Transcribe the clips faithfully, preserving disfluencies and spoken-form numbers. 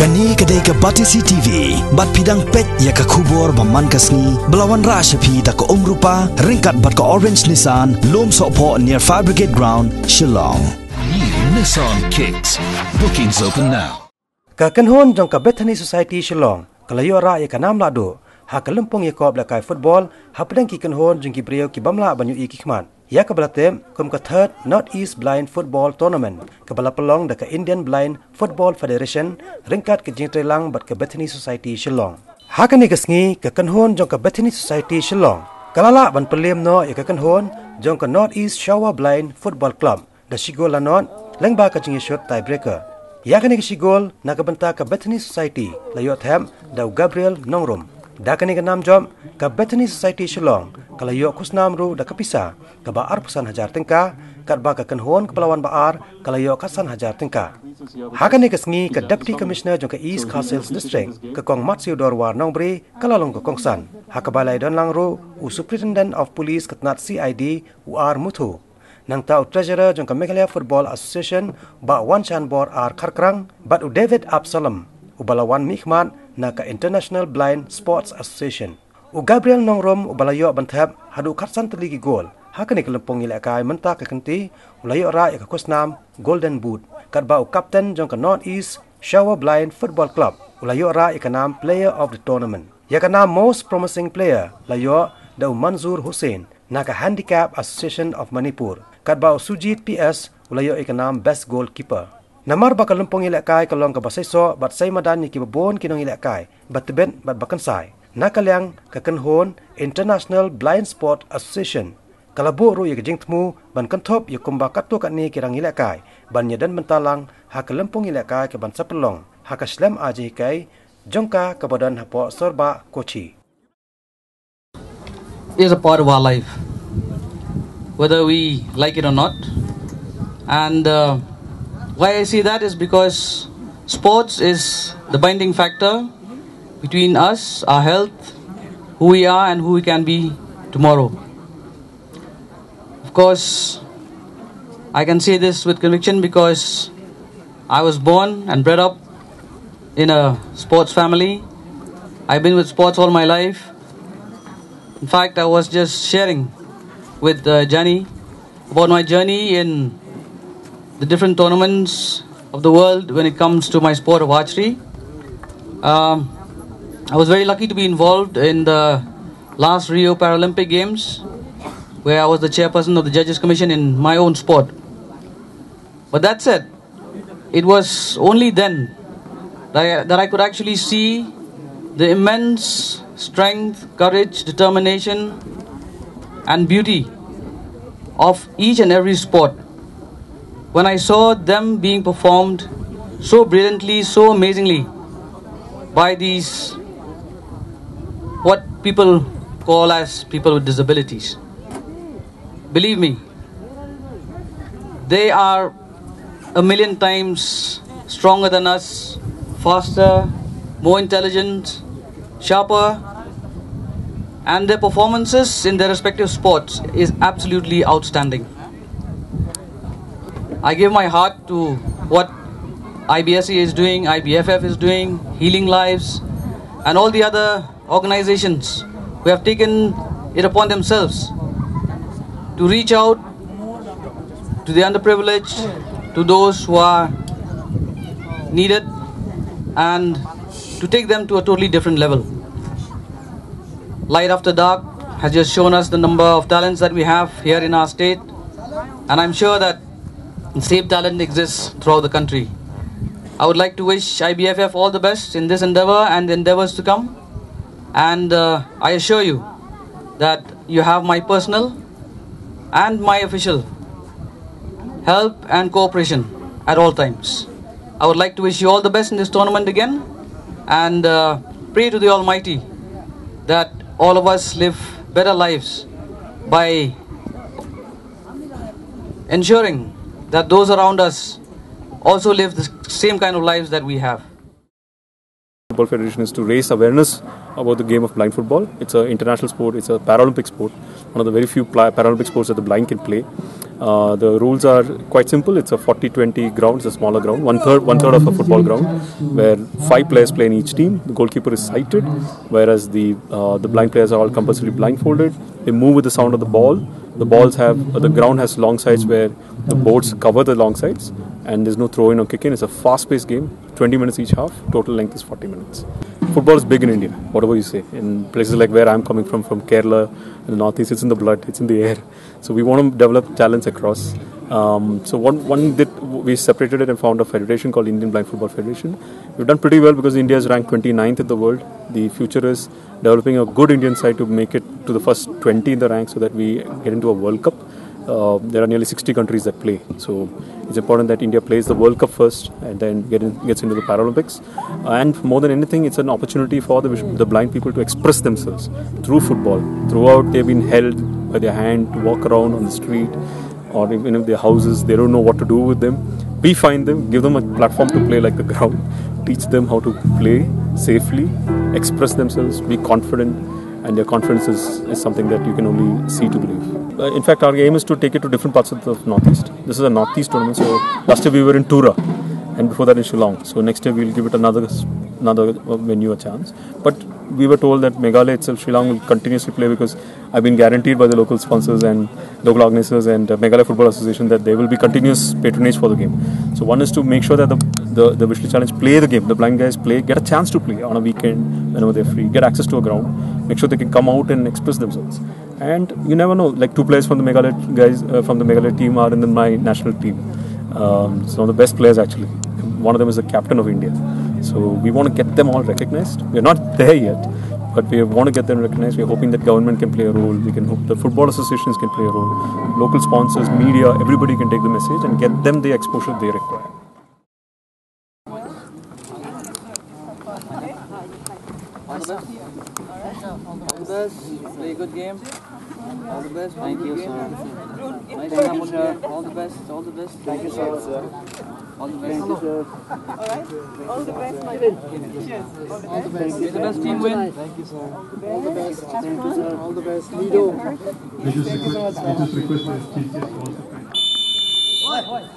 Kane ka dei ka Batesi T V, bad phi dang peit ïa ka khubor ba man ka sngi, ba la wanrah sha phi da ka Umrupa, ryngkat bad ka Orange Nissan, Lumsohphoh near Fire Brigade Ground, Shillong. New Nissan Kicks. Bookings open now. Ka kynhun jong ka Bethany Society Shillong ka la ïoh rah ïa ka nam lahduh ha ka lympung ïakop lehkai football hapdeng ki kynhun jong ki briew ki bym lah ban ïohi ki khmat, ïa kaba la tip kum ka Third North East Blind Football Tournament, kaba la pynlong da ka Indian Blind Football Federation ryngkat ka jingtreilang bad ka Bethany Society Shillong. Ha kane ka sngi, ka kynhun jong ka Bethany Society Shillong ka la lah ban pynliem noh ïa ka kynhun jong ka North East Shawa Blind Football Club da shi gol la nod, lyngba ka jingïashut tiebreaker. Ïa kane ka shi gol na ka bynta ka Bethany Society la ïoh thep da u Gabriel Nongrum. Da kane ka nam jop, ka Bethany Society Shillong ka la ïoh khusnam ruh da ka pisa kaba arphew san hajar tyngka, katba ka kynhun kaba la wan ba ar ka la ïoh khatsan hajar tyngka. Ha kane ka sngi, ka Deputy Commissioner jong ka East Khasi Hills District, ka Kong Matsiewdor War Nongbri, ka la long ka kongsan, ha kaba la ïadon lang ruh u Superintendent of Police ka tnat C I D, u R Muthu. Nangta u Treasurer jong ka Meghalaya Football Association, Bah Wanshanbor R Kharkrang, bad u David Absalom, uba la wan mihkhmat na ka International Blind Sports Association. U Gabriel Nongrum, uba la ïoh ban thep haduh khatsan tylli ki gol ha kane ka lympung ïalehkai mynta ka kynti, u la ïoh rah ïa ka khusnam Golden Boot, katba u captain jong ka North East Shawa Blind Football Club u la ïoh rah ïa ka nam Player of the Tournament. Ïa ka nam Most Promising Player la ïoh da u Manzoor Hussain na ka Handicap Association of Manipur, katba u Sujit P S u la ïoh ïa ka nam Best Goalkeeper. Namar ba ka lympung ïalehkai ka long kaba seisoh bad sei madan ïa kiba bun ki nongïalehkai ba tbit bad ba kynsai, na ka liang ka kynhun International Blind Sport Association ka la buh ruh ïa ka jingthmu ban kynthup ïa kumba katto katne ki rangïalehkai ban ïadon bynta lang ha ka lympung ïalehkai kaban sa pynlong ha ka shlem ar jinghikai jong ka kaba don hapoh Sorbah, Kochi. Is a part of our life, whether we like it or not. And uh, why I say that is because sports is the binding factor between us, our health, who we are, and who we can be tomorrow. Of course, I can say this with conviction because I was born and bred up in a sports family. I've been with sports all my life. In fact, I was just sharing with uh, Jani about my journey in the different tournaments of the world when it comes to my sport of archery. Um, I was very lucky to be involved in the last Rio Paralympic Games, where I was the chairperson of the Judges Commission in my own sport. But that said, it was only then that I, that I could actually see the immense strength, courage, determination, and beauty of each and every sport when I saw them being performed so brilliantly, so amazingly by these what people call as people with disabilities. Believe me, they are a million times stronger than us, faster, more intelligent, sharper, and their performances in their respective sports is absolutely outstanding. I give my heart to what I B S E is doing, I B F F is doing, Healing Lives, and all the other organizations who have taken it upon themselves to reach out to the underprivileged, to those who are needed, and to take them to a totally different level. Light After Dark has just shown us the number of talents that we have here in our state, and I'm sure that the same talent exists throughout the country. I would like to wish I B F F all the best in this endeavor and the endeavors to come, and uh, I assure you that you have my personal and my official help and cooperation at all times. I would like to wish you all the best in this tournament again and uh, pray to the Almighty that all of us live better lives by ensuring that those around us also live the same kind of lives that we have. Football Federation is to raise awareness about the game of blind football. It's an international sport, it's a Paralympic sport, one of the very few pla- Paralympic sports that the blind can play. Uh, the rules are quite simple. It's a forty twenty ground. It's a smaller ground, one third, one third of a football ground, where five players play in each team. The goalkeeper is sighted, whereas the uh, the blind players are all compulsorily blindfolded. They move with the sound of the ball. The balls have uh, the ground has long sides where the boards cover the long sides, and there's no throw in or kick in. It's a fast-paced game. Twenty minutes each half. Total length is forty minutes. Football is big in India. Whatever you say, in places like where I'm coming from, from Kerala and the Northeast, it's in the blood. It's in the air. So we want to develop talents across. Um, so one, one that we separated it and found a federation called Indian Blind Football Federation. We've done pretty well because India is ranked twenty-ninth in the world. The future is developing a good Indian side to make it to the first twenty in the rank so that we get into a World Cup. Uh, there are nearly sixty countries that play. So it's important that India plays the World Cup first and then get in, gets into the Paralympics. And more than anything, it's an opportunity for the, the blind people to express themselves through football. Throughout, they've been held by their hand to walk around on the street or even if their houses, they don't know what to do with them. We find them, give them a platform to play like the ground, teach them how to play safely, express themselves, be confident, and their confidence is, is something that you can only see to believe. Uh, in fact, our aim is to take it to different parts of the Northeast. This is a Northeast tournament, so last year we were in Tura, and before that in Shillong. So next year we'll give it another another uh, venue a chance. But we were told that Meghalaya itself, Shillong will continuously play because I've been guaranteed by the local sponsors and local organizers and uh, Meghalaya Football Association that there will be continuous patronage for the game. So one is to make sure that the, the, the visually challenged play the game, the blind guys play, get a chance to play on a weekend whenever they're free, get access to a ground, make sure they can come out and express themselves. And you never know, like two players from the Meghalaya guys uh, from the Meghalaya team are in the, my national team. Um, some of the best players actually. One of them is the captain of India. So we want to get them all recognized. We're not there yet, but we want to get them recognized. We're hoping that government can play a role. We can hope that football associations can play a role. Local sponsors, media, everybody can take the message and get them the exposure they require. All the best. All the best. Play a good game. All the best. Thank you, sir. Nice to meet you. All the best. All the best. Thank you so much, sir. All the best. Thank you, sir. All right. All the best, my friend. Cheers. All the best. May the best team win. Thank you, sir. All the best. Thank you, sir. All the best. Lido. I just request, I just request my T C S also. Hold, hold.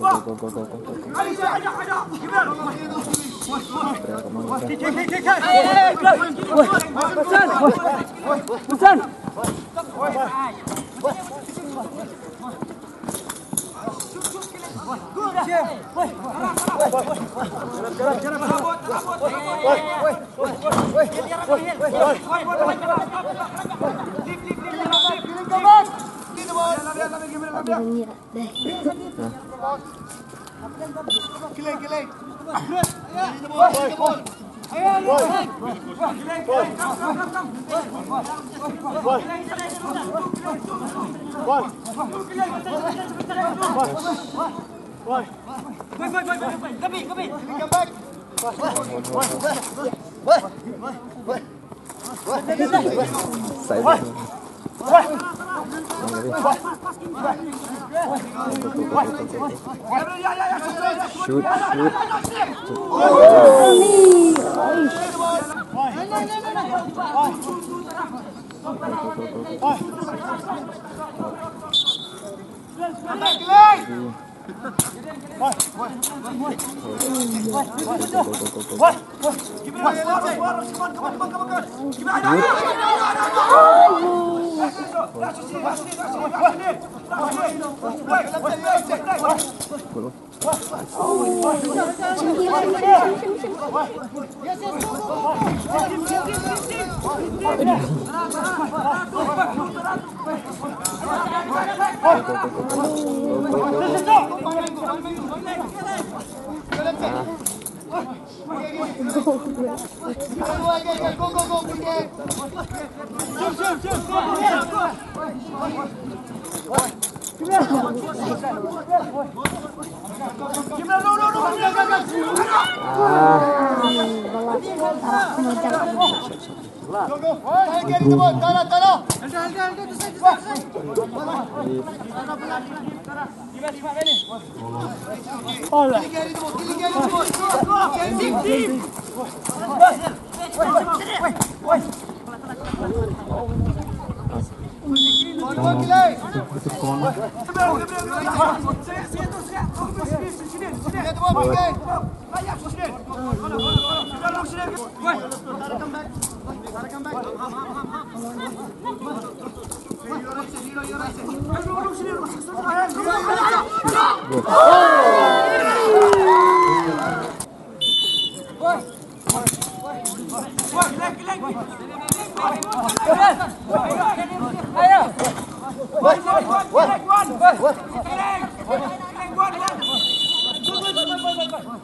Go, go, go, go, go. Shoot, shoot.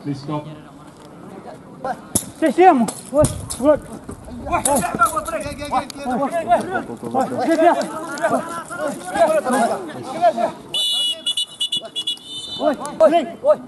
Please stop. Stay still. What? What? Stay still. Oi, oi, oi.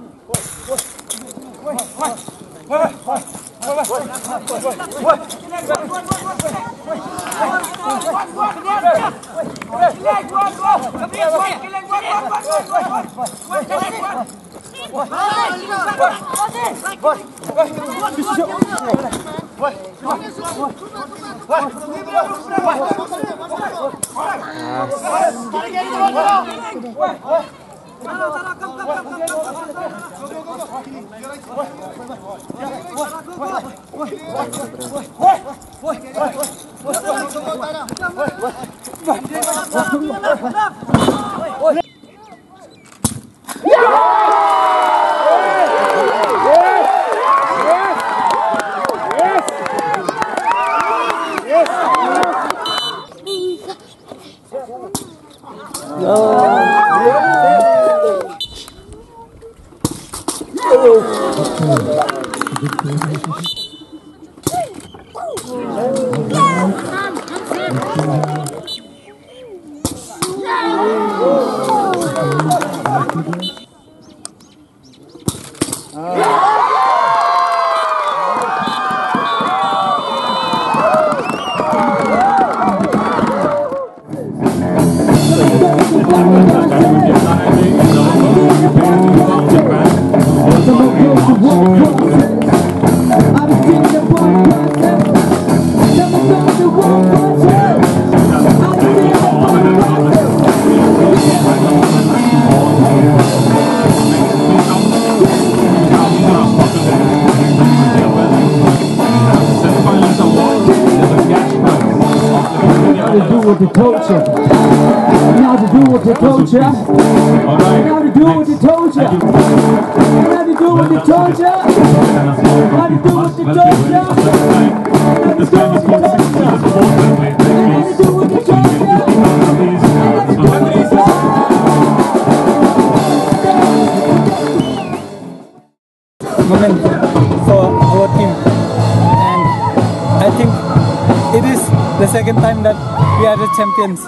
Nothing to do with the culture. Nothing to do with the culture. Nothing to do with the culture. Nothing to do with the culture. Nothing to do with the culture. Nothing to do with the culture. Nothing to do with the culture. Moment for our team, and I think it is the second time that we are the champions.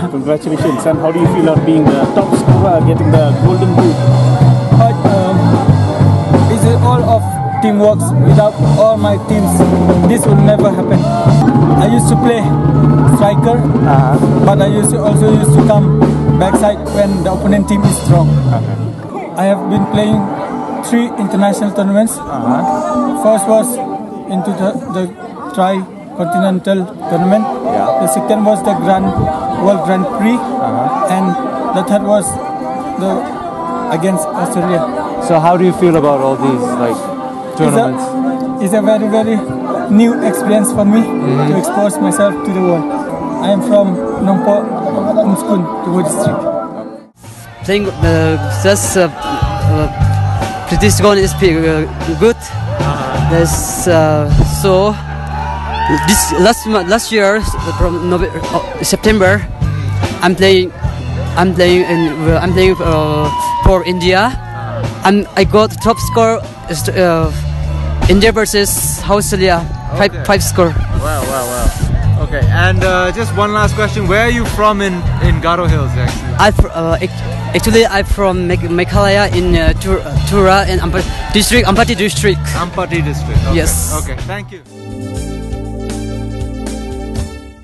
Congratulations. And how do you feel about being the top scorer, getting the golden boot? But um, it's all of teamwork. Without all my teams, this would never happen. I used to play striker, but I used to also used to come backside when the opponent team is strong. I have been playing three international tournaments. First was into the, the tri-continental tournament. Yeah. The second was the Grand World Grand Prix, uh-huh, and the third was the against Australia. So how do you feel about all these, like, tournaments? It's a, it's a very, very new experience for me, mm-hmm, to expose myself to the world. I am from Nongpoh, Umskun, Tubui district. Playing, uh, just, uh, uh, practice going is pretty, uh, good. There's, uh, so this last month, last year, from November, uh, September, I'm playing, I'm playing in, uh, I'm playing, uh, for India, and I got top score, uh, India versus Australia, five, okay, five score. Wow, wow, wow. Okay, and, uh, just one last question. Where are you from in, in Garo Hills, actually? I fr- uh, ac- actually, I'm from Meg- Meghalaya in, uh, Tur- uh, Tura and Ampa- district, Ampati district. Ampati district. Okay. Yes. Okay, thank you.